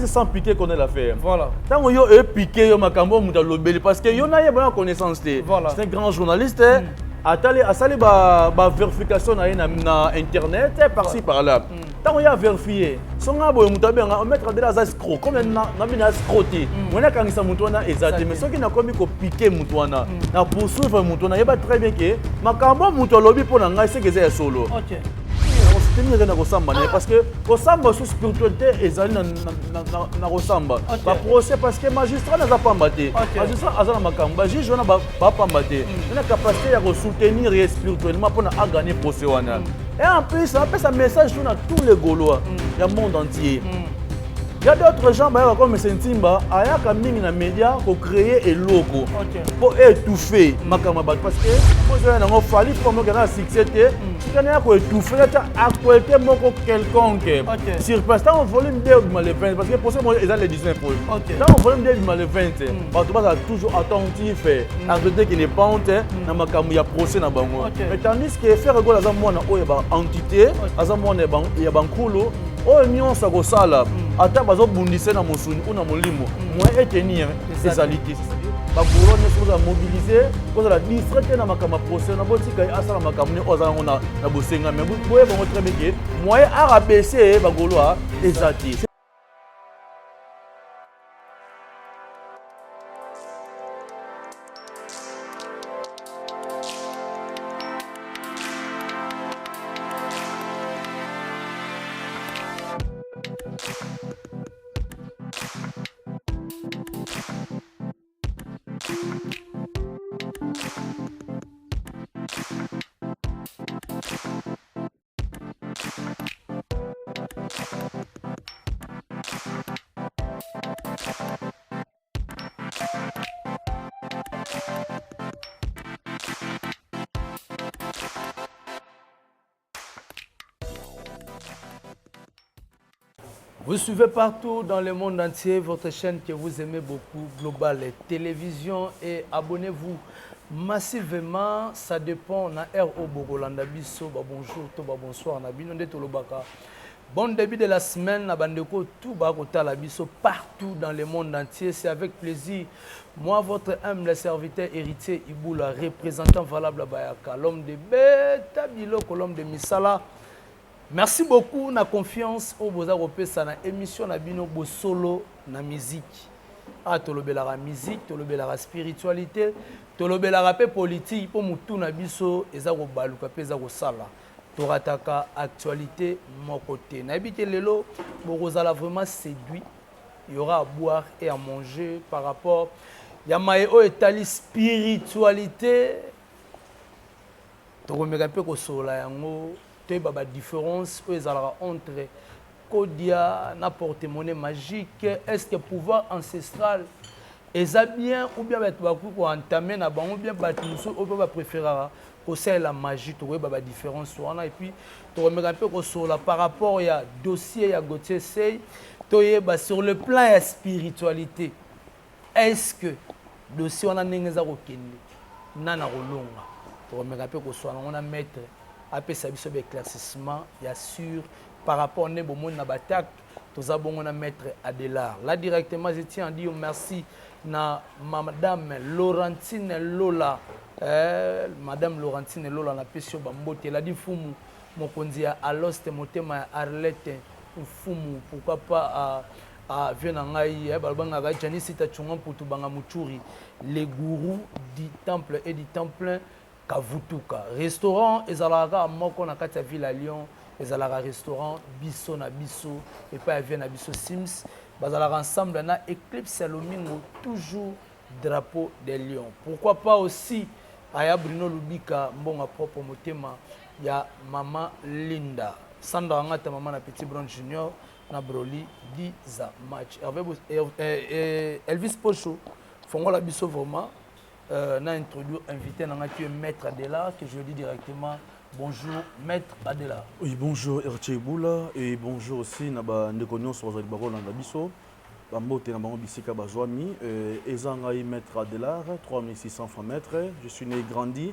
Journaliste sans piquer connaît l'affaire. Voilà. Ntango yo epiquer yo makambo oyo moto alobeli parce que yo na ye bona connaissance te. Voilà. C'est un grand journaliste. Atali asali ba ba vérification na ye na, na internet par-ci par-là. Ntango ye avérifier so nga boye moto abenga maître Adela aza escroc comme na na bino escroc te. Wana akangisa moto wana eza te mais soki nakomi kopiquer moto wana na poursuivre moto wana, yeba très bien que makambo moto alobi mpo na ngai seke eza ya solo. Kosoutenir eza na kosamba na ye parce que kosamba su spiritualité ezali na kosamba baprocès parce que magistrat naza pamba te, magistrat aza na makambo, bajuge wana bapamba te na capacité ya kosoutenir ye spirituellement mpona agagner procès wana. Et en plus apesa message tout na tous les Gaulois ya monde entier. Il y a d'autres gens bayaka comme Ntimba, ayaka mingi na média kocréer eloko mpo étouffer makambo ya bato parce que ozoya nango Fally mpo moke na succès te, tikana ya koétouffer ata actualité moko quelconque sur place. Ntango volume 2 obima le 20, parce que procès moko eza le 19 oyo, ntango volume 2 ebima le 20, bato bazala toujours attentif, actualité qui n'est pas honte na makambo ya procès na bango. Mais tandis que Ferre Gola aza mwana oyo ya baentité, aza mwana ya bankulu oyo nyonso akosala, ata bazobundisa na mosuni ou na molimo, moyen etenir ezali te. Bagaulois nyonso kozala mobilisé, kozala distrait te na makambo ya procès na botika ye asala makambo ne oyo aza yango na bosenga, mais boyeba yango très bien ke moyen arabaisser bagaulois eza te. Vous suivez partout dans le monde entier votre chaîne que vous aimez beaucoup, Global Télévision, et abonnez-vous massivement. Ça dépend na RO bokolanda biso, ba bonjour to ba bonsoir na bino nde tolobaka. Bon début de la semaine na bandeko tout ba kotala biso partout dans le monde entier. C'est avec plaisir. Moi, votre humble serviteur héritier Iboula, représentant valable Bayaka, l'homme de Beta Biloko, l'homme de Misala. Merci beaucoup na confiance oyo boza kopesa na émission na bino Bosolo na musique. Ah, tolobelaka musique, tolobelaka spiritualité, tolobelaka mpe politique mpo motu na biso eza kobaluka mpe eza kosala. Torataka actualité moko te. Nayebi ke lelo bokozala vraiment séduit. Il y aura à boire et à manger par rapport ya maye oyo etali spiritualité. Tokomeka mpe kosolola yango, toyeba badifférence oyo ezalaka entre kodia na porte-monnaie magique. Est ce que pouvoir ancestral eza bien ou bien bato bakoki koentamer na bango bien, bato mosusu oyo mpe bapréféraka kosalela magie? Tokoyeba badifférence wana et puis tokomeka mpe kosolola par rapport ya dossier ya Gauthier Sey, toyeba sur le plan ya spiritualité, est ce que dossier wana ndenge eza kokende, nana kolonga? Tokomeka mpe kosolola yango na maître, apesa biso baéclaircissement ya sûr par rapport nde bomoni na batak. Toza bongo na maître Adelard. Là directement, je tiens à dire merci na madame Laurentine Lola, madame Laurentine Lola, napesi yo bambote. Eladi Mfumu, mokonzi ya Aloste, motema ya Arlette Mfumu. Pourquoi pas à vieux na ngai balobangaka Janisita Tchunga Mputu Banga Muchuri, le gourou du temple et du temple Kavutuka. Restaurant ezalaka kaka moko na kati ya ville ya Lyon, ezalaka restaurant Biso na Biso epai ya vieux na biso Sims. Bazalaka ensemble na Eclipse ya Lomingo, toujours drapeau de Lyon. Pourquoi pas aussi aya Bruno Lubika, mbonga propre, motema ya mama Linda Sandra Ngata, mama na Petit Brown Junior na Broli Diza Match. Hervé Elvis Pocho fongola biso vraiment na introduire invité na nga qui est maître Adela, que je dis directement bonjour, maître Adela. Oui, bonjour Héritier Boula et bonjour aussi na ba ndeko nyonso bazali bakolanda biso. Bambote na bango bisika bazwami. Eza ngai maître Adelard, 3600 francs mètre. Je suis né et grandi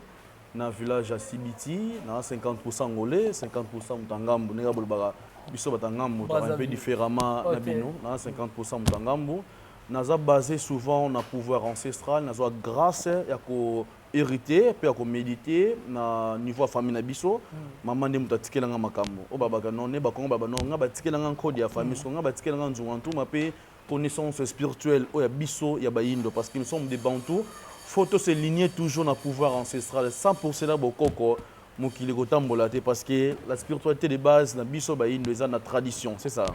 na village ya Sibiti, na 50% angolais, 50% moto ya ngambu, ndenge bolobaka. Biso bato ya ngambo toka un peu différemment na bino. Na 50% moto ya ngambo. Naza basé souvent na pouvoir ancestral, nazwa grâce ya ko hériter mpe ya koméditer na niveau ya famille na biso. Mama nde moto atikelanga makambo oyo babaka non ne bakongo baba non, nga batikelanga nkodi ya famille, so nga batikelanga nzunga ntuma mpe connaissance spirituelle oyo ya biso ya bayindo, parce que nous sommes des Bantous. Faut to se ligner toujours na pouvoir ancestral. Sans pour cela, bokoko mokili kotambola te, parce que la spiritualité de base na biso bayindo eza na tradition, c'est ça.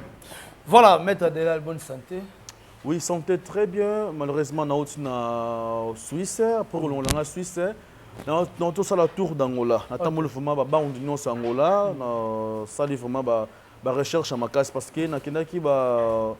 Voilà, maître Adelal, bonne santé? Oui, santé très bien. Malheureusement, nauti na Suisse. Pour kolongola Suisse, na tosala tour d'Angola. Natamboli vraiment babaundi nyonso ya Angola. Nasali vraiment barecherche ya makasi, parce que nakendaki ba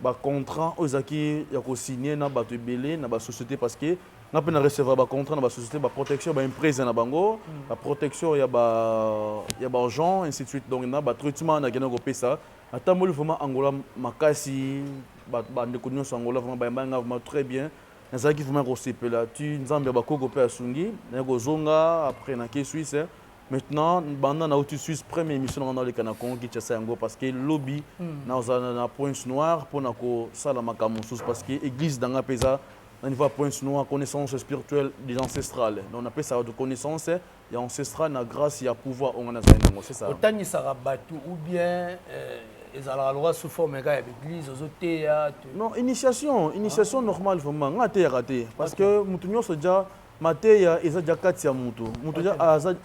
bacontrat oyo ezalaki ya kosigne na bato ebele na basociété, parce que nga mpe na recevoir bacontrat na basociété, baprotection ya baemprise na bango, baprotection ya baagent, ainsi de suite. Donc na batraitement nakenda kopesa, natamboli vraiment Angola makasi. Bandeko nyonso Angola vraiment bayamba nga vraiment très bien. Nazalaki vraiment kosepela ti Nzambe ya bakoko mpe asungi, naye kozonga. Après nake Suisse. Maintenant, banda nauti Suisse, première émission nanga naoleka na Congo Kinshasa yango, parce que lobi nazala na Pointe Noire mpona kosala makambo mosusu, parce que église nanga mpe eza na niveau ya Pointe Noire, connaissance spirituelle des ancestrales. Donc napesaka de connaissance ya ancestral na grâce ya pouvoir oyo nga nazali nango, c'est ça. Otangisaka bato ou bien ezalaka lokola sous forme kaka ya baeglise, ozoteya? Non, initiation, initiation normale. Vraiment nga ateyaka te, parce que motu nyonso dia mateya eza dia kati ya motu. Motu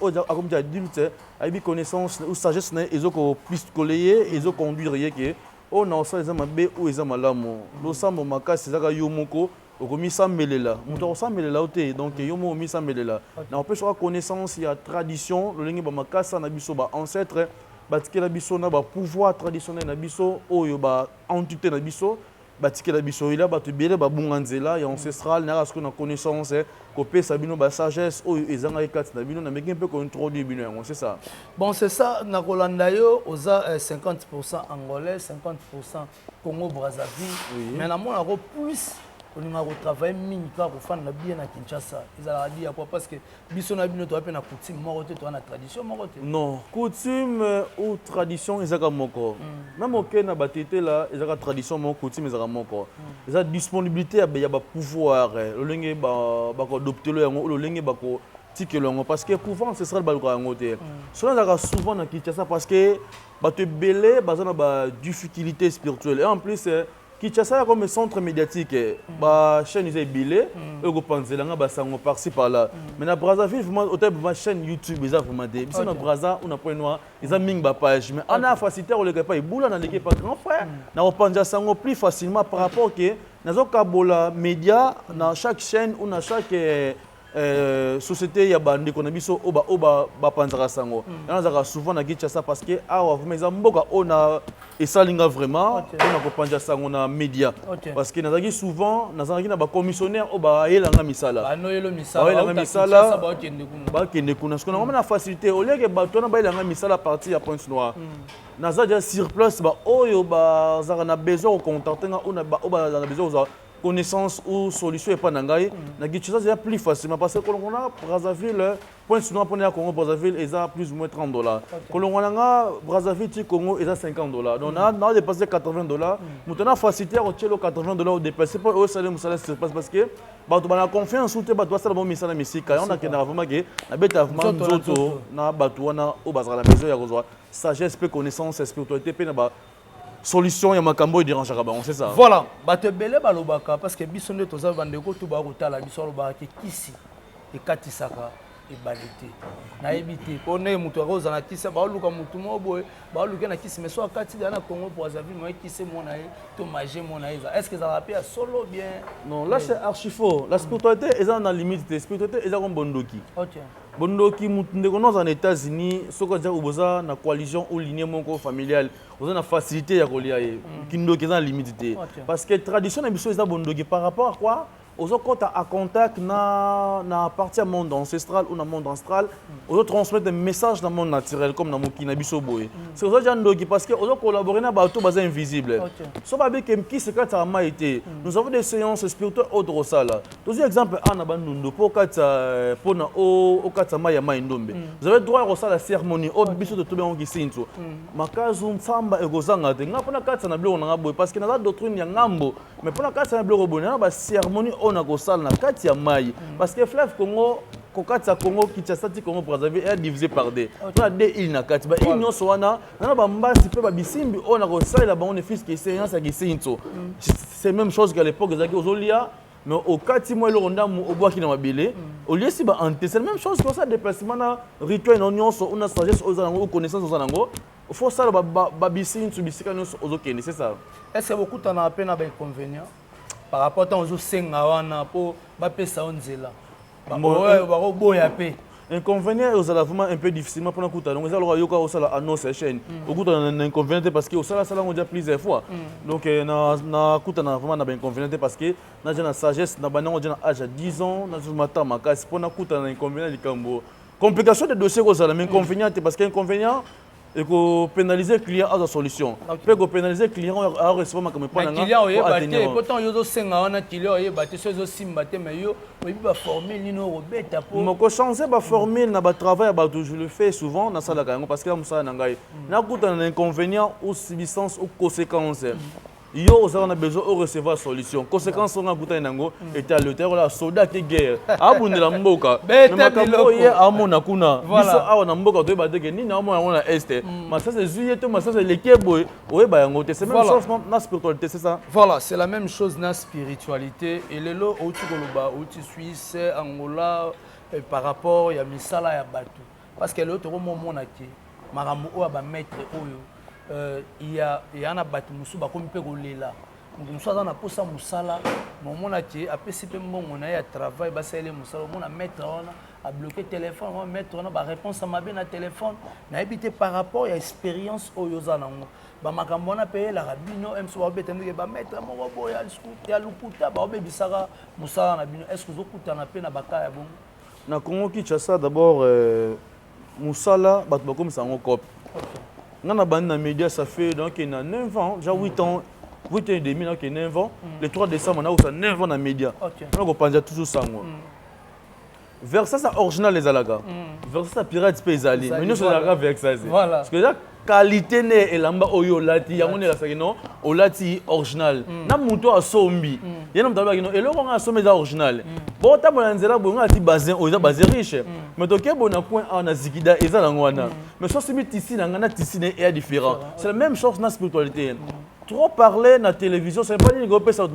oyo akomi dia adulte, ayebi connaissance ou sagesse na ye ezokole ye, ezoconduire ye ke oyo na osala eza mabe, oyo eza malamu. Losambo makasi ezaka yo moko okomisambelela, moto akosambelela yo te. Donc yo moko omisambelela na kopesaka connaissance ya tradition, lolenge bamakasa na biso, baancêtre batikela biso na bapouvoir traditionnel na biso, oyo baentité na biso batikela biso. Ela bato ebele babunga nzela ya ancestral. Nayaka sikoyo na connaissance kopesa bino basagesse oyo ezangaki kati na bino, nameki mpe kointroduire bino yango, c'est ça. Bon, c'est ça. Nakolanda yo, oza 50 angolais, 50 Congo Brazzaville. Oui. Mais namonako plus olingaka kotravaille mingi kaka kofanda bien na Kinshasa. Ezalaka di ya quoi? Parce que biso na bino toza mpe na coutume moko te, toza na tradition moko te. Non, coutume ou tradition ezaka moko. Même oke na batetela, ezaka tradition moko, coutume ezaka moko. Eza disponibilité ya bapouvoir, lolenge bakoadoptelo yango, lolenge bakotikelo yango, parce que pouvoir ancestral balukaka yango te. Soki ezalaka souvent na Kinshasa, parce que bato ebele baza na badifficulté spirituelle, et en plus Kinshasa ya comme centre médiatique, bachaîne eza ebele oyo kopanzelanga basango par-ci par-là. Mais na Brazzaville, vraiment otali vraiment chaîne YouTube eza vraiment te. Biso na Braza ou na Pointe Noire eza mingi bapage, mais ana facilité koleka epai ebula, naleki epa grand frère na kopanza sango plus facilement par rapport ke nazokabola média na chaque chaîne ou na chaque société ya bandeko na biso oyo bapanzaka sango. Yana nazalaka souvent na Kinshasa, parce que awa vraiment eza mboka oyo na esalinga vraiment mpona kopanza sango na média, parce que nazalaki souvent, nazalaki na bacommissionnaire oyo bayelanga misala. Bayelanga misala, bakende kuna. Sikoyo nango na facilité, olieke bato wana bayelanga misala partir ya Pointe Noire, naza déjà sur place. Baoyo bazalaka na besoin kocontacte nga, oyo bazalaka na besoin kozwa connaissance ou solution epai na ngai na Kinshasa, eza plus facilement, parce que kolongola Brazzaville, Pointe Noire mpona ya Congo Brazzaville eza plus ou moins 30 dollars. Kolongwa na nga Brazzaville ti Congo eza 50 dollars. Donc na dépassé 80 dollars. Moto na facilité ya kotielo 80 dollars, odépasse mpo osala mosala sur place, parce que bato bana confiance te, bato basala bango misala misika. Yango nakendaka vraiment ke nabeta vraiment nzoto na bato wana oyo bazalaka na besoin ya kozwa sagesse mpe connaissance, spiritualité mpe na ba solution ya makambo oyo dérangeaka bango, c'est ça. Voilà, bato ebele balobaka, parce que biso nde toza bandeko to baya kotala biso, balobaka ke kisi ekatisaka ebale te. Nayebi te mpo ndenge moto akozala na kisi, baoluka motu moko boye, baoluka na kisi, mais so akati deya na Congo Brazzaville, moye kisi mona ye to magie mona ye eza, est ce que ezalaka mpe ya solo bien? Non, là c'est archi faux. La spiritualité eza na limite te. Spiritualité eza comme bondoki. Bondoki, mutu ndeko no aza na États-Unis, soki aza boza na coalition ou lignée moko familiale, oza na facilité ya kolia ye. Kindoki eza na limite te, parce que tradition na biso eza bondoki par rapport à quoi? Ozokɔta en contact na partie ya monde ancestral ou na monde astral, ozotransmettre message na monde naturel comme na mokili na biso boye. C'est ozodia ndoki parce que ozocollabore na bato baza invisible. So babike nkisi katisaka mai te. Nous avons des séances spirituelles oyo tokosala. Tozwi exemple a na Bandundu, mpo okatisa, mpona okatisa mai ya Mai Ndombe, vous avez droit ya kosala cérémonie oyo biso totobi yango kisintu makazu ntsamba ekozanga te. Nga mpona katisa na biloko na nga boye, parce que naza doctrine ya ngambo, mais mpona katisa na biloko boye, na bacérémonie oyo nakosala na kati ya mai, parce que fleuve Congo, kokatisa Congo Kinshasa ti Congo Brazzaville, eya divisé par deux, mpona deux îles. Na kati ba île nyonso wana, nana bambasi mpe babisimbi oyo nakosalela bango, ne fût-ce que séance ya kisinto. C'est même chose qu'à l'époque ezalaki ozolia, mais okati mwa eloko ndambu, obwaki na mabele, oliesi ba ante. C'est la même chose que osala déplacement na rituel na nyonso, una sagesse oyo oza nango ou connaissance oza nango, faut osala babisintu bisika nyonso ozokende, c'est ça. Est ce que bokutanaka mpe na bainconvénient par rapport ntango ozosenga wana mpo bapesa yo nzela? Oyo bakoboya mpe? Inconvénient ozala vraiment un peu difficilement mpona kuta. Donc eza lokola yoka osala annonce ya chaîne, okutana na inconvénient te parce que osalasala yango déjà plusieurs fois. Donc nakutana vraiment na bainconvénient te parce que naza na sagesse na bandango déjà na âge ya 10 ans. Nazomata makasi mpona kutana na inconvénient. Likambo complication de dossier kozala, mais inconvénient te, parce que inconvénient ekopénaliser client azwa solution mpe ekopénaliser client oyo arecevoir makambo epai na nga. Client oyeba te, po ntango yo ozosenga wana, client oyeba te so ezosimba te, mais yo oyebi baformule nini oyo kobeta po Moko changer baformule na batravail ya bato, je le fais souvent, nasalaka yango parce que ya mosala na ngai. Nakutana na inconvénient ou substance ou conséquence, yo ozalaka na besoin orecevoir solution. Conséquence onga akutani nango etali te. Ola soldat te, guerre abundela mboka, Bete makambo biloko. Oyo ye amona kuna, Voilà. biso awa na mboka toyeba te ke nini amona yango na este. Masasi ezwi ye to masasi eleki ye boye, oyeba yango te. C'est même Voilà. chose na spiritualité, c'est ça. Voilà, c'est la même chose na spiritualité. Et lelo outi koloba, outi Suisse, Angola, par rapport ya misala ya bato, parce que lelo tokomomona te makambo oyo ya bamaître oyo, ya na bato mosusu bakomi mpe kolela. Moto mosusu aza na posa mosala, ma omona te apesi mpe mbongo na ye ya travail, basaleli mosala, omona maître wana abloqué téléphone, omona maître wana baréponse ya mabe na téléphone. Nayebi te, par rapport ya expérience oyo oza nango, bamakambo wana mpe eyelaka bino mso baobeta ndenge bamaître moko boye ya lokuta baobebisaka mosala na bino? Est ce que ozokutana mpe na baka ya bongo? Na Congo Kinshasa d'abord, mosala bato bakomisa yango cope. Nga na bandi na média, ça fait donc na 9 ans déjà, 8 ans, 8 ans et demi, donc 9 ans. Le 3 décembre nakosa 9 ans na média. Mpona kopanza toujours sango, Versace original ezalaka, Versace pirate mpe ezali, mais nyonso ezalaka Versace, parce que eza qualité ne elamba oyo olati yango nde elasaki non olati original. Na moto asombi ye na moto alobaki non, eloko nga asombi eza original. Botambola na nzela boye, nga ati bazin oyo eza bazin riche, mais toke boye na coin awa na zikida eza nango wana, mais so osimbi tisi na nga na tisi ne eya différent. C'est la même chose na spiritualité. Trop parler na télévision, c'est pas nini kopesa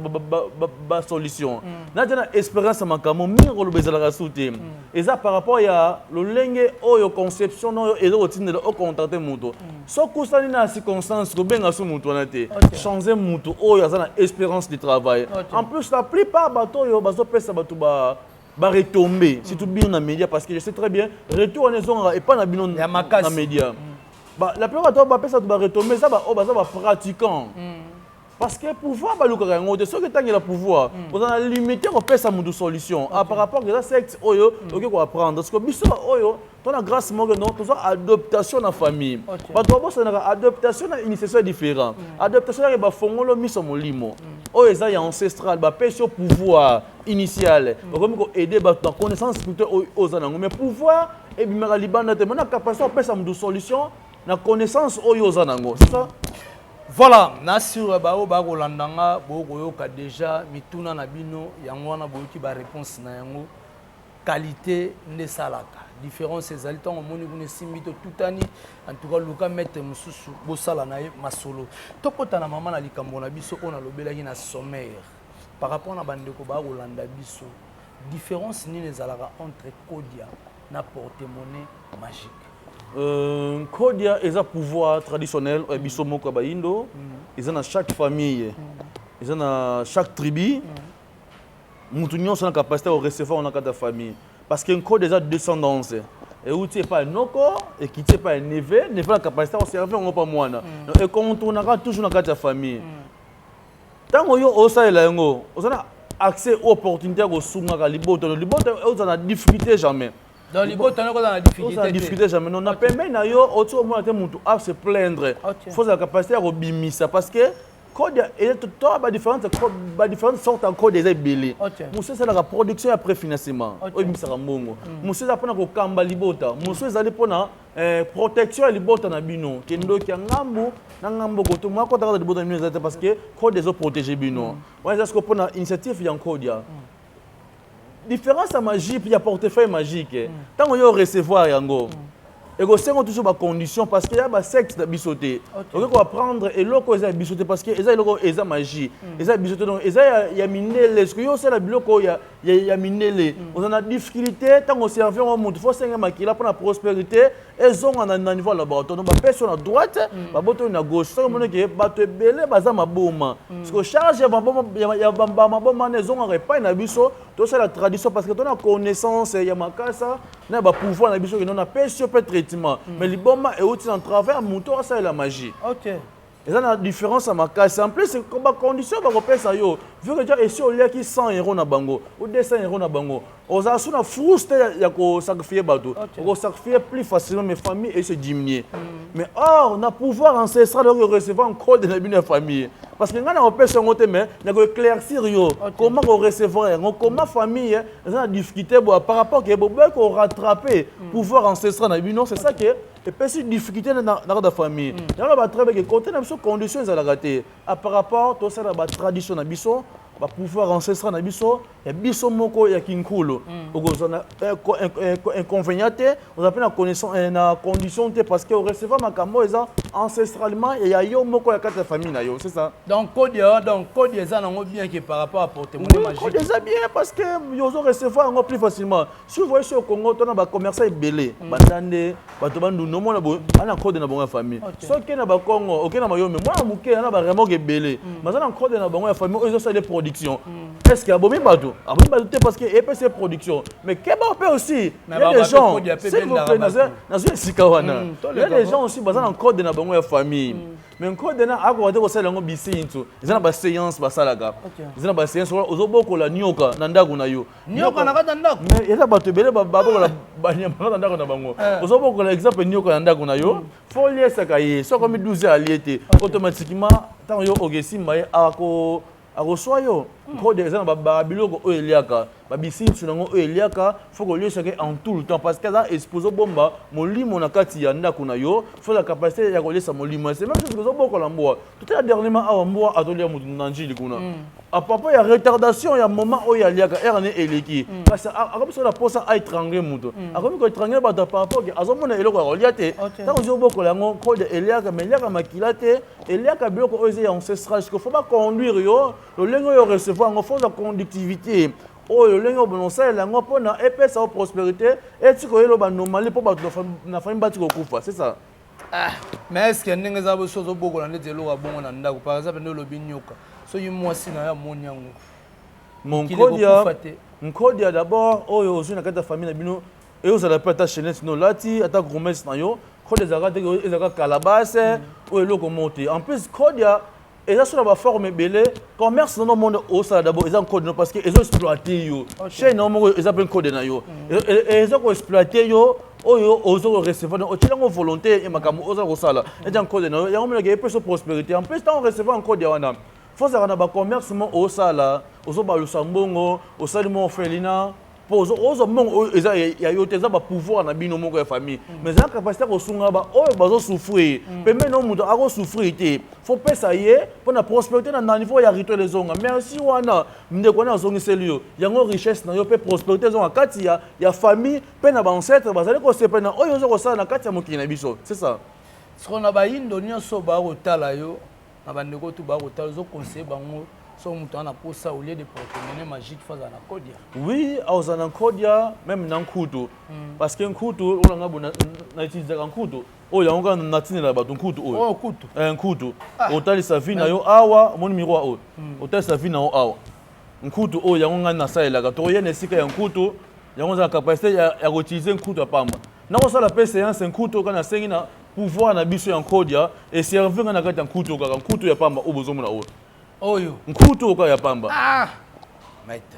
basolution. Natia na expérience ya makambo mingi, koloba ezalaka su te. Eza par rapport ya lolenge oyo conception oyo eza kotindela ocontacte moto. Soki osali na circonstance, kobenga so moto wana te, changer moto oyo aza na expérience de travail. En plus, la plupart bato oyo bazopesa bato ba baretombées, surtout bino na média, parce que je sais très bien retour wana ezongaka epai na bino na média. La plupart bato bapesa bato baretombées eza baoyo baza bapratiquant, parce que pouvoir balukaka yango te. Soki etangela pouvoir, oza na limité kopesa motu solution. Ah, par rapport eza secte oyo okoki koapprendre, parce que biso oyo to na grâce moko non, tozwa adoptation na famille. Bato babosanaka adoptation na initiation ya différent. Adoptation yake bafongolo miso molimo oyo eza ya ancestral, bapesi yo pouvoir initial, okomi koaide bato na connaissance spirituelle oyo oza nango, mais pouvoir ebimaka libanda te. Mona capacité opesa motu solution na connaissance oyo oza nango, c'est ça. Voilà, na sur baoyo bakolanda nga, bokoyoka déjà mituna na bino yango wana, boyoki baréponse na yango. Qualité nde esalaka différence. Ezali ntango omoni kuna esimbi, totutani, en tout cas luka maître mosusu bosala na ye masolo. Tokɔta na mama na likambo na biso oyo nalobelaki na sommaire par rapport na bandeko bakolanda biso. Différence nini ezalaka entre kodia na porte-monnaie magique? Kodia eza pouvoir traditionnel oyo biso moko ya bayindo. Eza na chaque famille, eza na chaque tribu. Mutu nyonso na capacité ya korecevoir na kati ya famille, parce que nkode eza descendance, euti epai ya noko, ekiti epai ya neveu, neveu na capacité ya koservir yango mpa mwana. Donc econtournaka toujours na kati ya famille. Ntango yo osalela yango, oza na Accès ou opportunité ya kosungaka libota. Libota ozala na difficulté jamais. Donc libota no kozala na difficulté ozala difficulté jamais. Non, na pembeni na yo oti omona te motu a se plaindre. Faut ozala capacité ya kobimisa, parce que code to ba différentes sortes ya code eza ebele. Mosusu esalaka production ya préfinancement oyo ebimisaka mbongo, mosusu eza mpona kokamba libota, mosusu ezali mpona protection ya libota na bino, ke ndoki ya ngambu na ngambu koto mwa kota kaka libota na bino eza te, parce que code ezoprotege bino. Wana eza sikoyo mpona initiative ya nkodia. Différence ya magie ya portefeuille magique, ntango yo recevoir yango, ekosenga toujours bacondition, parce que ya basecte na biso te. Okoki koapprendre eloko eza ya biso te, parce que eza eloko eza magie, eza ya biso te. Donc eza ya mindele. Soki yo osala biloko ya mindele, oza na difficulté. Ntango oservir yango motu, faut osenga makila mpona prospérité ezonga na niveau ya laboratoire. Donc bapesi yo na droite, baboti oyo na gauche. Soki omoni ke bato ebele baza maboma, parce que charge ya bamaboma wana ezongaka epai na biso. Tosala tradition parce que tona connaissance ya makasa na bapouvoir na biso. Kendo napesi yo mpe traitement, mais liboma euti na travers ya moto asalela magie. Eza na différence ya makasi. En plus, bacondition bakopesa yo, vu que déjà esi oliaki 100 € na bango ou 200 € na bango, ozala so na fruse te ya kosacrifier bato. Okosacrifier plus facilement, mais famille ese diminuer. Mais or na pouvoir ancestral, oyo recevoir code na bino ya famille, parce que ngai na kopesa yango te, mais na koéclaircir yo comment korecevoir yango, comment famille eza na difficulté boya par rapport ke boboyi korattraper pouvoir ancestral na bino. C'est ça que epesi difficulté na kati ya famille yango. Batrebe ke côté na biso, condition ezalaka te. Par rapport tosala batradition na biso, bapouvoir ancestral na biso ya biso moko ya kinkulu, okozwa na inconvénient te, oza mpe na connaissance na condition te, parce que orecevoir makambo oyo eza ancestralement ya yo moko ya kati ya famille na yo. C'est ça. Donc code ya, donc code eza nango bien que par rapport à porte-monnaie Oui, magique. Code eza bien parce que yozo recevoir yango plus facilement. Si vous voyez, sur au Congo, tona bacommerçant ebele, bandande, bato bandundu, omona boye ana code na bango ya famille. Soki na Bakongo, oke na Mayombe, mwana moke ana baremorque ebele, baza na code na bango ya famille oyo ezosala production. Est ce que abomi bato? Abomi bato te, parce que epesi production. Mais keba mpe aussi, Mais il y a des gens, code ya pe s'il vous plaît, bendaka bato. Nazwi esika wana. Il y a Toleka des ko. gens aussi baza na code na bango ya famille, mais code na akoka te kosala yango bisintu. Eza na baséance basalaka. Eza na baséance ozobokola nioka na ndako na yo. Nioka na kati ya ndako? Mais eza bato ebele babokola banyama na ndako na bango. Ozobokola, exemple, nioka na ndako na yo, faut oliesaka ye. Soki akomi 12 heures, alie te, automatiquement ntango yo okesimba ye, ako akoswa yo. Code eza na babiloko oyo eliaka, babisinsu nango oyo eliaka, faut koliesaka ye en tout le temps, parce que aza exposé. Obomba molimo na kati ya ndako na yo, faut la capacité ya koliesa molimo. C'est même chose que ozobokola mbwa. Totala dernièrement awa, mbwa azolia motu na Njili kuna, à propos ya retardation ya moment oyo aliaka, heure ne eleki, parce que akomi soki na posa aétrangle moto, akomi koétrangle bato par rapport ke azomona eloko ya kolia te. Ntango ozobokola yango, code eliaka, mais eliaka makila te, eliaka biloko oyo eza ya ancestral. Siko faut baconduire yo lolenge oyo recevoir yango, faut ozwa conductivité oyo lolenge oyo bona osalela yango mpona epesa yo prospérité, etika oyelo banormali mpo bato na famille bati kokufa. C'est ça. Ah, mais est ce que ndenge eza boso, ozobokola ndeti eloko ya bongo na ndako, par exemple nde olobi nyoka, soki mwasi na yo amoni yango, mokili Monkodia ekokufa te? Nkodia d'abord oyo ozwi na kati ya famille na bino, ezala mpe ata chaînette no olati, ata gourmette na yo, code ezalaka te, ezalaka calebasse oyo eloko moko te. En plus, kodia eza so na baforme ebele. Commerce na monde osala d'abord eza code no, parce que ezo exploite yo. Chaîne na yo moko eza mpe code na yo, eza koexploite yo. Oyo ozo korecevoir, donc otiela yango volonté ya makambo oza kosala, eza code na yo. Yango monaka epesa prospérité. En plus, ntango recevoir code ya wana, faut ozalaka na bacommerce mo osala, ozobalusa mbongo, osali mo orphelinat, mpo ozwa mbongo oyo eza ya yo te, eza bapouvoir na bino moko ya famille, mais eza capacité ya kosunga baoyo bazosouffrir pembeni. Oyo moto akosouffrir te, faut pesa ye mpo na prospérité na niveau ya rituel ezonga. Merci wana ndeko wana azongiseli yo yango, richesse na yo mpe prospérité ezonga kati ya famille mpe na baancêtre bazali kosepela na oyo oza kosala na kati ya mokili na biso. C'est ça. Siko na bayindo nyonso bakotala yo, na bandeko tu bakotala, ozoconseille bango, so moto aza na posa, au lieu de porte-monnaie magique, faut azala na kodia? Oui, aoza na nkodia, même na nkutu, parce que nkutu oyo nga bo na utilisaka nkutu oyo, yango kaka natinela bato nkutu oyo. Oyo kutu? Eh, nkutu otalisa vie na yo awa, omoni miroir oyo, otalisa vie na yo awa. Nkutu oyo, yango ngai nasalelaka. Tokoya na esika ya nkutu yango, oza na capacité ya koutiliser nkutu ya pamba. Nakosala mpe séance nkutu oyo kaka nasengi na pouvoir na biso ya nkodia eservir ngai na kati ya nkutu oyo, kaka nkutu ya pamba oyo bozomona oyo. Oyo? Nkutu oyo kaka ya pamba. Ah. Maître,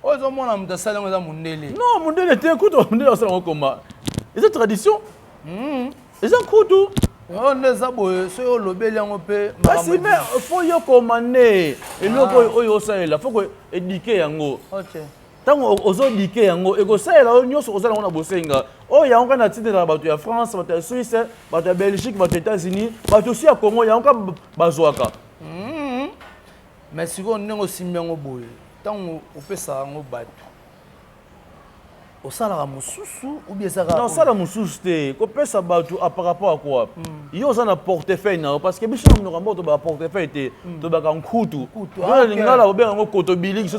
oyo ozomona moto asali yango eza mondele. Non, mondele te. Kutu mondele asala yango koma eza tradition, eza nkutu. Oyo nde eza boye, soki olobeli yango mpe. Kasi mais faut yo komande eloko oyo, oyo osalela, faut koéduquer yango. Ntango ozoéduquer yango, ekosalela oyo nyonso oza yango na bosenga. Oyo yango kaka natindelaka bato ya France, bato ya Suisse, bato ya Belgique, bato ya États-Unis, bato osi ya Congo, yango kaka bazwaka. Mais sikoyo, ndenge osimbi yango boye, ntango opesaka yango bato, osalaka mosusu ou bien ezaka? Na osala mosusu te. Kopesa bato par rapport à quoi? Yo oza na portefeuille na yo, parce que biso na monoko mboka tobaka portefeuille te, tobaka nkutu. Ah, na lingala babenga yango kotobiliki. So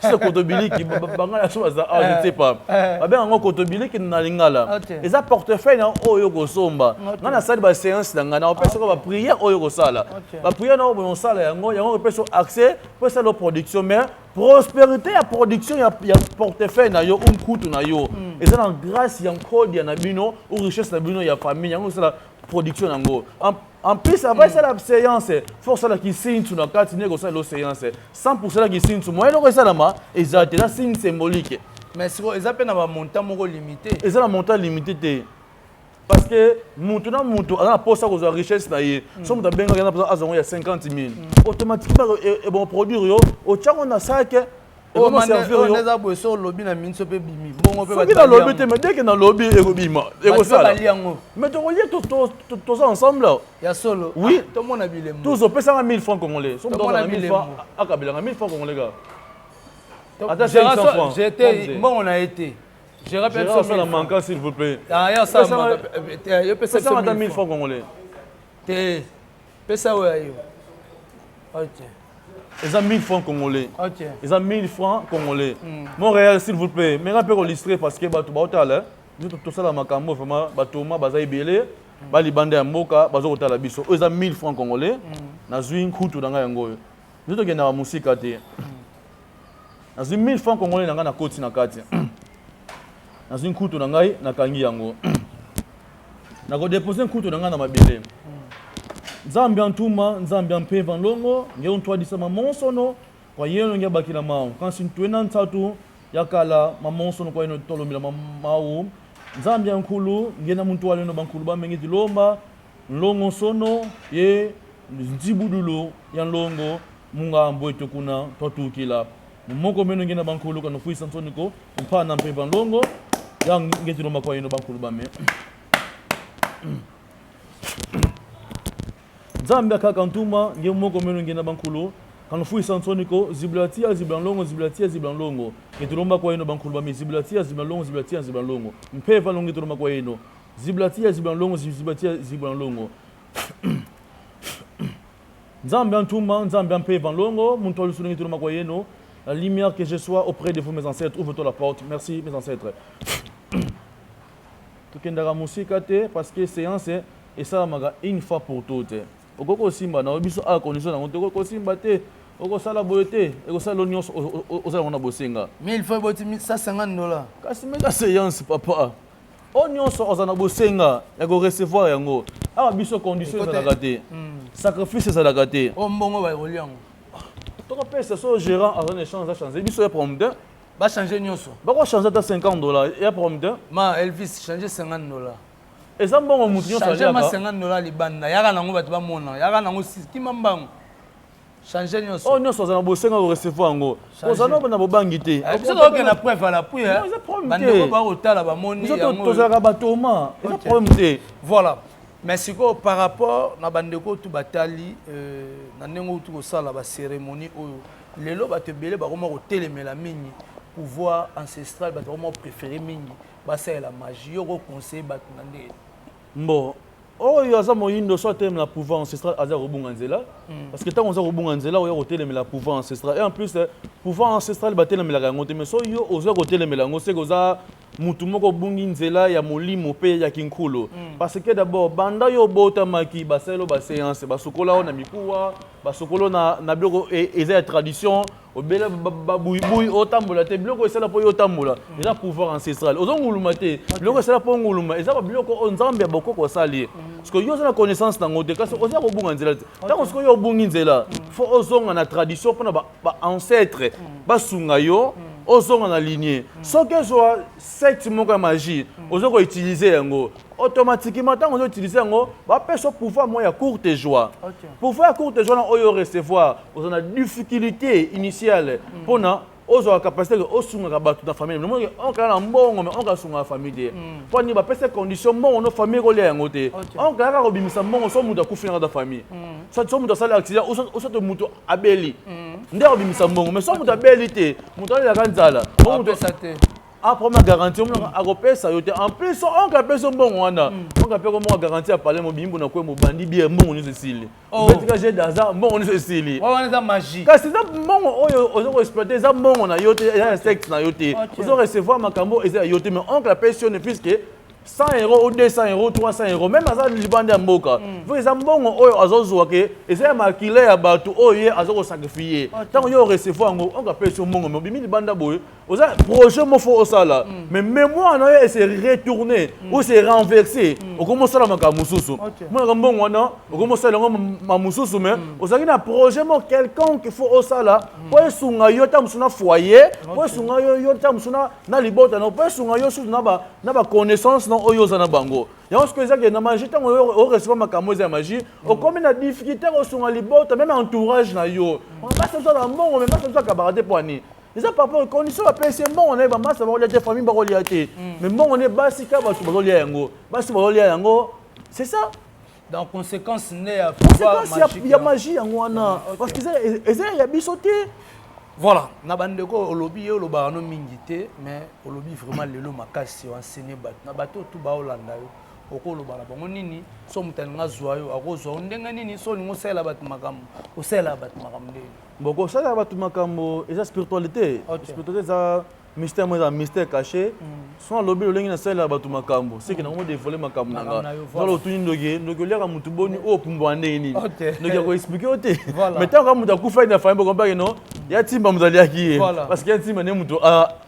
c'est kotobiliki, bangala so baza ah, je ne sais pas, babenga yango kotobiliki na lingala. Eza portefeuille na oyo kosomba. Ngai nasali baséance na ngai, na opesaka baprière oyo kosala, baprière na oyo boye osala yango, yango epesa accès po esala production. Mais prospérité ya production ya portefeuille na yo ou nkutu na yo eza na grâce ya nkodia na bino ou richesse na bino ya famille. Yango osala production yango. En plus, avant esala séance, faut osala kisintu na kati. Ndenge osala lo séance 100 la kisintu, moyen eloko esalama eza te, eza signe symbolique. Mais sikoyo eza mpe na bamontant moko limité? Eza na montant limité te, parce que mutu na mutu aza na posa kozwa richesse na ye. So moto abengaki, aza na posa azwa yango ya 50 000, automatiquement ebon produire yo, otiango na sac. Eza boye, so olobi na minso mpe bimi mbongo mpe. Soki nalobi te, mais dès que nalobi, ekobima, ekosala. Yango. Mais tokolie, toza ensemble. Ya solo? Oui. Tomona bilembo. Tozopesanga 1000 francs congolais. So moto azala 1000 francs, akabelanga 1000 francs congolais kaka, ata 500 francs. Jete mbongo na ye te. Gérard, asala manka, s'il vous plaît. Yo pesa. Pesanga ata 1000 francs congolais. Te, pesa oyo ya yo, ok. Eza 1000 francs congolais. Eza 1000 francs congolais. Montréal, s'il vous plaît, menga mpe koillustrer, parce que bato baotala biso, tosala makambo vraiment. Batoma baza ebele, balibanda ya mboka baza kotala biso. Oyo eza 1000 francs congolais. Nazwi nkutu na ngai, yango oyo. Biso tokendaka mosika te. Nazwi 1000 francs congolais na ngai, nakoti na kati, nazwi nkutu na ngai, nakangi yango, nakodepose nkutu na ngai na mabele. Nzambe ya ntuma, Nzambe ya mpeva nlongo, nge ntwadisa mamonsono kwa yeno, nge abakila mau kasi ntwena ntsatu ya kala mamonsono kwa yeno, tolomila mau. Nzambe ya nkulu, nge na muntu aleno bankulu bamenge dilomba nlongo nsono ye nzibudulu ya nlongo mungambo eto kuna twatukila moko meno, nge na bankulu kanofwisa nsoniko mpana mpeva nlongo ya nge tilomba kwa yeno bankulu bame. Nzambe akaka ntuma, nge moko meno, nge na bankulu kanofwisa nsoniko zibula tia zibula nlongo, zibula tia zibula nlongo, nge tulomba kwa yeno bankulu bame, zibula tia zibula nlongo, zibula tia zibula nlongo, mpeva nlongo, nge tulomba kwa yeno, zibula tia zibula nlongo, zibula tia zibula nlongo. Nzambe ya ntuma, Nzambe ya mpeva nlongo, muntu alusu, nge tulomba kwa yeno. La lumière que je sois auprès de vous, mes ancêtres, ouvre-toi la porte. Merci, mes ancêtres. Tokendaka mosika te, parce que séance esalamaka une fois pour toutes. Okoki kosimba na biso awa, condition nango te, okoki kosimba te, okosala boye te, ekosala nyonso ozala yango na bosenga. 1000 fois eboti 150 $. Kasi meka séance, papa. Oyo nyonso oza na bosenga ya korecevoir yango awa, biso condition ezalaka te, sacrifice ezalaka te. Oyo mbongo bakolia yango? Tokopesa so gérant aza na échange, achange biso ya problème te. Bachange nyonso. Bakochange ata 50 $ ya problème te. Ma Elvis, change 50 $. Eza mbongo motu nyonso. Change ma 50 $ libanda, yaka nango, bato bamona, yaka nango, kima mbango, change nyonso. Oyo nyonso aza na bosenga korecevoir yango, ozala na bobangi te. Biso tokokende na preuve à l'appui. Eza problème te. Bandeko bakotala, bamoni. Biso tozalaka batoma, eza problème te. Voilà. Mais sikoyo, par rapport na bandeko tu batali na ndenge outi kosala bacérémonie oyo lelo, bato ebele bakoma kotelemela mingi pouvoir ancestral, bato bakoma kopréféré mingi basalela magie. Yo koconseille bato na ndenge? Bon, oyo aza moyindo, so atelemela pouvoir ancestral, aza kobunga nzela, parce que ntango oza kobunga nzela, oya kotelemela pouvoir ancestral. Et en plus, pouvoir ancestral batelemelaka yango te. Mais so yo oza kotelemela yango, seke oza Mutu moko obungi nzela ya molimo pe ya kinkulu. Parce que d'abord banda yo obotamaki basaleli yo ba seance, basukola yo na mikuwa, basukola yo na, na biloko e, eza ya tradition, obela ba buyibuyi otambola te, biloko esala po yo otambola eza pouvoir ancestral. Ozo nguluma te, biloko esala po onguluma eza ba biloko oyo Nzambe ya bokoko asali. Parce que yo oza na connaissance nango te, kasi oza kobunga nzela te. Tango sikoyo yo obungi nzela, faut ozonga na tradition pona ba ba ancêtre basunga yo ozonga na lignée. Soki ozwa secte moko ya magie, ozo ko utiliser yango automatiquement. Ntango ozo utiliser yango, bapesa yo pouvoir moko ya courte joie. Pouvoir ya courte joie na oyo recevoir, oza na difficulté initiale mpona ozwaka capacité ke osungaka bato na famille. Nomoni oncle na mbongo, mais oncle asungaka famille te. Mpo nini? Bapesa condition, mbongo no famille ekolia yango te. Oncle ayaka kobimisa mbongo so moto akufi na kati ya famille, soit so moto asali accident, soit moto abeli nde akobimisa mbongo. Mais so moto abeli te, moto alelaka nzala, apesa te. Aproma garantie omonaka akopesa yo te. En plus, so oncle apesi yo mbongo wana, oncle apeki mbongo ya garantie ya palais, mobimbu na kwe, mobandi bie, mbongo nyonso esili. Obetika jeu d'hasard, mbongo nyonso esili. Wana eza magie. Kasi eza mbongo oyo oza koexploite, eza mbongo na yo te, eza ya secte na yo te. Ozo recevoir makambo eza ya yo te, mais oncle apesi yo ne puisque 100 € ou 200 €, 300 €, même aza libanda ya mboka, po eza mbongo oyo azozwa ke eza ya makila ya bato oyo ye aza kosacrifie. Ntango yo orecevoir yango, oncle apesi yo mbongo, mais obimi libanda boye, oza projet moko osala, mais mémoire na yo ese retourné ou se renversé, okomi osala makambo mosusu. Monaka mbongo wana, okomi osala yango ma mosusu, mais ozalaki na projet moko quelconque faut osala mpo esunga yo ta mosusu na foyer, mpo esunga yo ta mosusu na libota na, mpo esunga yo susu na baconnaissance na oyo oza na bango. Yango soki ezaki na magie, ntango orecevoir makambo eza ya magie, okomi na difficulté kosunga libota, même entourage na yo. Basi biso na mbongo, mais basi biso akabaka te. Mpo ani? Eza par rapport condition bapesi ye mbongo na ye. Bamasa bakolia te, famille bakolia te, mais mbongo nde basi ka bato bazolia yango, basi bazolia yango, c'est ça. Donc conséquence nde ya pouvoir magique ya magie yango wana, parce que eza ya biso te. Voilà, na bandeko, olobi ye olobaka no mingi te, mais olobi vraiment lelo makasi, oenseigner bato. Na bato oyo tu baolanda yo, okoloba na bango nini? So moto alingi azwa yo, akozwa yo ndenge nini? So olingi osalela bato makambo, osalela bato makambo ndenge? Bon, kosalela bato makambo eza spiritualité. Spiritualité eza mystère mo, eza mystère caché. So alobi lolenge nasalela bato makambo, seke nango dévoile makambo na nga. Zala otuni ndoki: "Ndoki, oliaka motu boni? Oyo opumbwaka ndenge nini?" Ndoki akoexplike yo te. Mais ntango kaka moto akufaki na famille, bokompake no ya ntimba, moto aliaki ye, parce que ya ntimba nde moto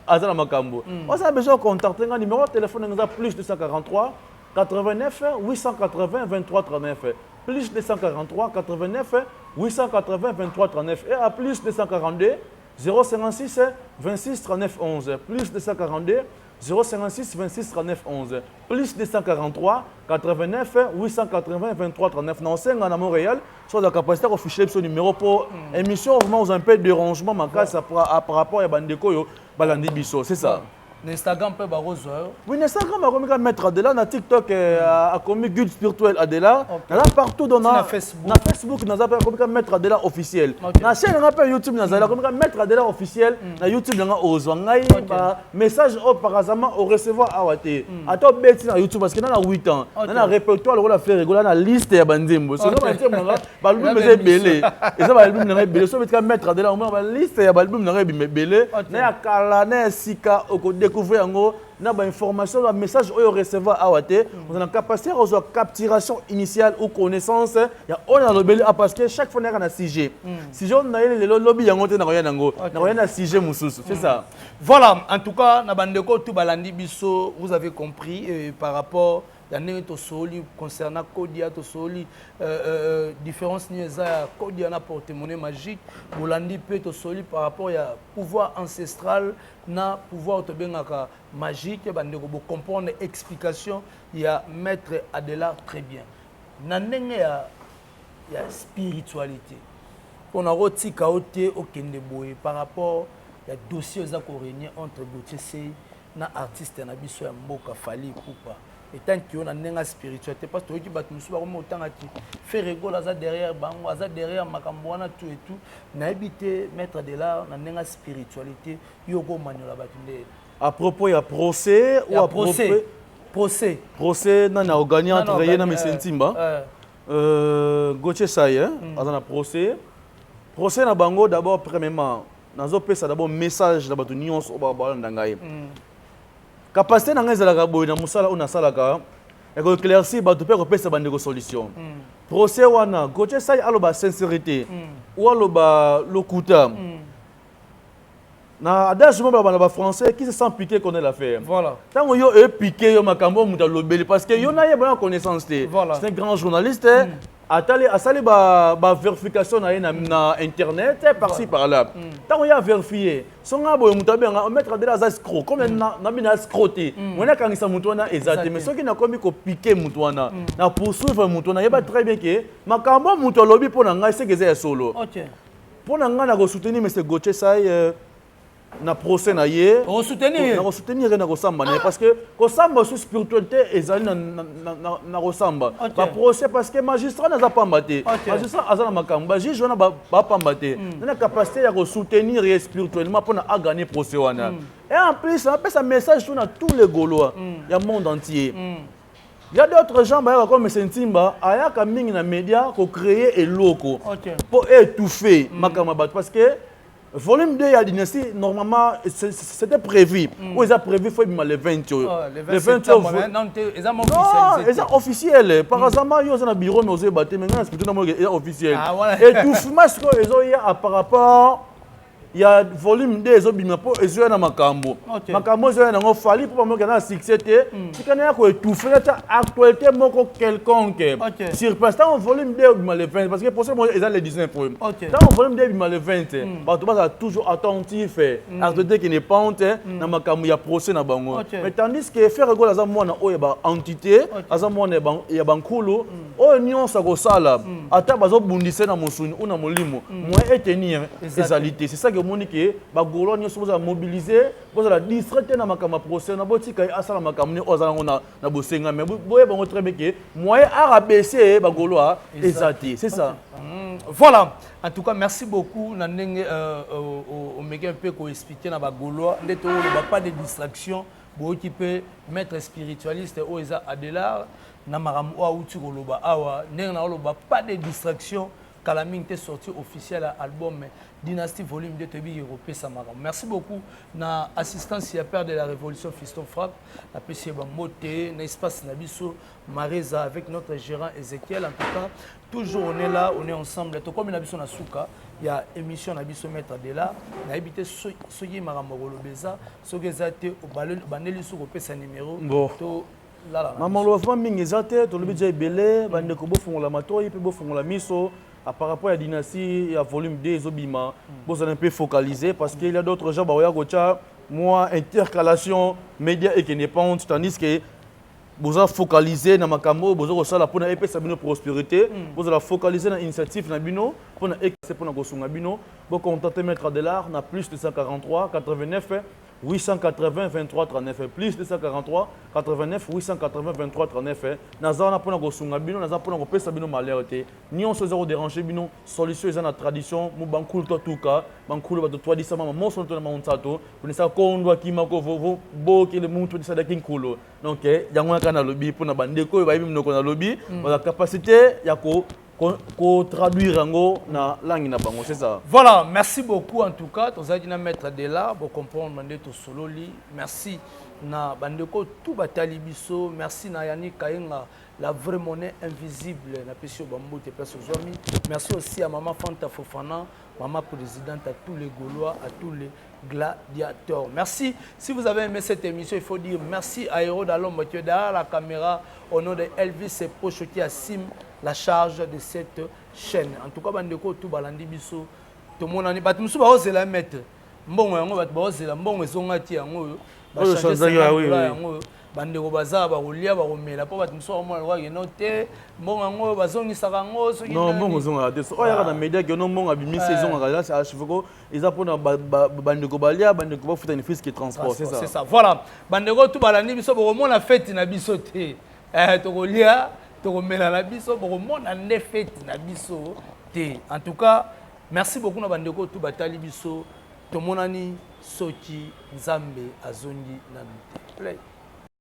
aza na makambo. Oza besoin contacte nga, numéro ya téléphone nanga eza plus 243 89 880 23 39, plus 243 89 880 23 39, et à plus 242 056 26 39 11, plus 242 056 26 39 11, plus 243 89 880 23 39. Na osenga na Montréal, so la capacité kofiche biso numéro po émission vraiment oza un peu dérangement makasi par rapport ya bandeko oyo balandi biso, c'est ça. Na Instagram mpe bakozwa yo? Oui, na Instagram akomi ka Maître Adela, na TikTok akomi Guide Spirituel Adela. Naza partout dans na Facebook. Na Facebook naza mpe, akomi ka Maître Adela officiel. Na chaîne nanga mpe YouTube nazali, akomi ka Maître Adela officiel. Na YouTube nanga ozwa ngai ba message oyo par hasard orecevoir awa te, ata obeti na YouTube, parce que na na 8 ans na répertoire lokola Ferre Gola na liste ya banzembo. Soki banzembo nanga, baalbum eza ebele, eza baalbum nanga ebele. So obetika Maître Adela, omona baliste ya baalbum nanga ebima ebele, na ya kala na ya sika, okodécouvrir yango na bainformation, bamessage oyo recevoir awa te. Oza na capacité ya kozwa capturation initiale ou connaissance ya oyo nalobeli a, parce que chaque fois nayaka na sujet. Sujet oyo nayeli lelo, lobi yango te, nakoya nango, nakoya na sujet mosusu, c'est ça. Voilà, en tout cas, na bandeko tout balandi biso, vous avez compris par rapport ya ndenge tosoli concernant kodia, tosoli différence nini eza ya kodia na porte-monnaie magique. Bolandi mpe tosoli par rapport ya pouvoir ancestral na pouvoir tobengaka magique. Bandeko, bocomprendre explication ya Maître Adela très bien. Na ndenge ya spiritualité, mpona kotika yo te okende boye, par rapport ya dossier eza korégner entre Gautier Sey na artiste na biso ya mboka Fally Ipupa, etanki yo na ndenge ya spiritualité, parce que toyoki bato mosusu bakomi otangaki Ferre Gola aza derrière bango, aza derrière makambo wana, tout et tout. Nayebi te, Maître Adela, na ndenge ya spiritualité, yo okomaniola bato nde? À propos ya procès ou ya à procès propos procès? Procès nani aogagné Nani entre ye na aogagné, Monsieur Ntimba? Gauthier Sai, hein, aza na procès. Procès na bango, d'abord, premièrement, nazopesa d'abord message na bato nyonso oyo balanda ngai. Capacité na ngai ezalaka boye na mosala oyo nasalaka ya koéclaircir bato mpe kopesa bandeko solution. Procès wana, Gautier Sai aloba sincérité ou aloba lokuta, na adage mo baloba na bafrançais: «Qui se sent piqué connaît l'affaire.» Ntango yo epiquer yo makambo oyo moto alobeli, parce que yo nayeba na connaissance te. C'est un grand journaliste, atali, asali bavérification na ye na internet, par-ci par là. Ntango ye avérifier, so nga boye, moto abenga maître Adela aza escroc, comme nabi na escroc te, moni akangisa moto wana eza te. Mais soki nakomi kopiquer moto wana, na poursuivre moto wana, yeba très bien ke makambo moto alobi mpo na ngai, seke eza ya solo. Mpo na ngai, na kosoutenir monsieur Gautier Sai na procès na ye. Okosoutenir? Na kosoutenir ye na kosamba na ye, parce que kosamba su spiritualité ezali na kosamba baprocès, parce que magistrat naza pamba te. Magistrat aza na makambo, bajuge wana bapamba te. Na capacité ya kosoutenir ye spirituellement mpona agagner procès wana. Et en plus, apesa message tout na tous les Gaulois ya monde entier. Il y a d'autres gens bayaka comme monsieur Ntimba, ayaka mingi na média kocréer eloko mpo étouffer makambo ya bato, parce que volume 2 ya Dynastie, normalement c'était prévu, oyo eza prévu, faut ebima le 20 oyo. Oh, le 20 Le 20 septembre, oyo. Mais non, eza Non, officialisé te. Eza officiel. Par exemple, yo oza na bureau, mais ozoyeba te, mais ngai na spirituel namoni eza officiel. Ah, voilà. Étouffement sikoyo ezoya par rapport ya volume 2 ezobima, mpo ezoya na makambo. Makambo ezoya nango Fally, mpo bamoki aza na succès te, tika na ya koétouffer, nata actualité moko quelconque sur place. Ntango volume 2 ebima le 20, parce que procès moko eza le 19 oyo, ntango volume 2 ebima le 20, bato bazala toujours attentif, actualité ekende pente na makambo ya procès na bango. Mais tandis que Ferre Gola aza mwana oyo ya baentité, aza mwana ya bankulu oyo nyonso akosala, ata bazobundisa na mosuni ou na molimo, moyen etenir ezali te. C'est ça que omoni ke bagaulois nyonso bozala mobilisé, bozala distrait te na makambo ya procès na. Botika ye asala makambo ne oyo aza nango na bosenga, mais boyeba yango très bien ke moyen arabaisser bagaulois eza te. C'est ça. Voilà, en tout cas, merci beaucoup na ndenge omeki mpe koexpliquer na bagaulois nde tooloba pas de distraction. Boyoki mpe maître spiritualiste oyo eza Adelar na makambo oyo awuti koloba awa, ndenge na oloba pas de distraction. Kala mingi te, sortie officielle ya album Dynastie volume 2, toyebi ekopesa makambo. Merci beaucoup na assistance ya père de la révolution, Fiston Frappe, napesi ye bambote na espace na biso Mareza avec notre gérant Ézéchiel. En tout cas, toujours on est là, on est ensemble. Tokomi na biso na suka ya émission na biso. Maître Adela, nayebi te soki makambo koloba eza, soki eza te, obandeli soki kopesa numéro. Bon. To lala na. Mama, vraiment mingi eza te, tolobi dia ebele. Bandeko, bofongola matoi mpe bofongola miso. Par rapport ya Dynastie ya volume 2 ezobima, bozala un peu focalisé, parce qu'il y a d'autres gens baoya kotya mwa intercalation, média ekende pente, tandis que boza focalisé na makambo oyo boza kosala mpona epesa bino prospérité. Bozala focalisé na initiative na bino mpona ekase, mpona kosunga bino. Bocontacte maître Adelar na plus 243 89 880 23 39, plus 243 89 880 23 39. Naza wana mpona kosunga bino, naza mpona kopesa bino malheur te. Nyonso eza kodéranger bino, solution eza na tradition mu bankulu to tuka bankulu bato twadisa mama moso to na maunsato kunisa kondwa kima ko vovo bokele muntu disadaki nkulu. Donc yango kaka nalobi mpona bandeko oyo bayebi monoko nalobi, baza capacité ya ko kotraduire yango na langue na bango. C'est ça. Voilà, merci beaucoup. En tout cas, tozalaki na maître Adela, bocomprendre nde tosololi. Merci na bandeko tout batali biso. Merci na Yani Kayenga, la vraie monnaie invisible, napesi yo bambote place ozwami. Merci aussi à maman Fanta Fofana, maman présidente, à tous les Gaulois, à tous les gladiateurs. Merci. Si vous avez aimé cette émission, il faut dire merci à Héros Dalombe qui est derrière la caméra, au nom de Elvis Pocho qui assume la charge de cette chaîne. En tout cas, bandeko tout balandi biso, tomonani. Bato mosusu baozela maître mbongo yango, bato baozela mbongo ezongaki yango oyo. Oyo bachange changeaki, 50 oui, dollars oui. yango oyo bandeko baza bakolia, bakomela, mpo bato mosusu bakomona lokola keno te, mbongo yango oyo bazongisaka yango soki Non, nani. mbongo ezongaka te. So oyo yaka na média ke no mbongo abimisi, ezongaka. Eza acheveko, eza mpona bandeko balia, bandeko bafuta ne fût-ce que transport. C'est c'est ça. Ça, voilà. Bandeko tu balandi biso, bokomona fête na biso te. Tokolia, tokomela na biso, bokomona nde fête na biso te. En tout cas, merci beaucoup na bandeko tu batali biso. Tomonani soki Nzambe azongi nanu te. Play.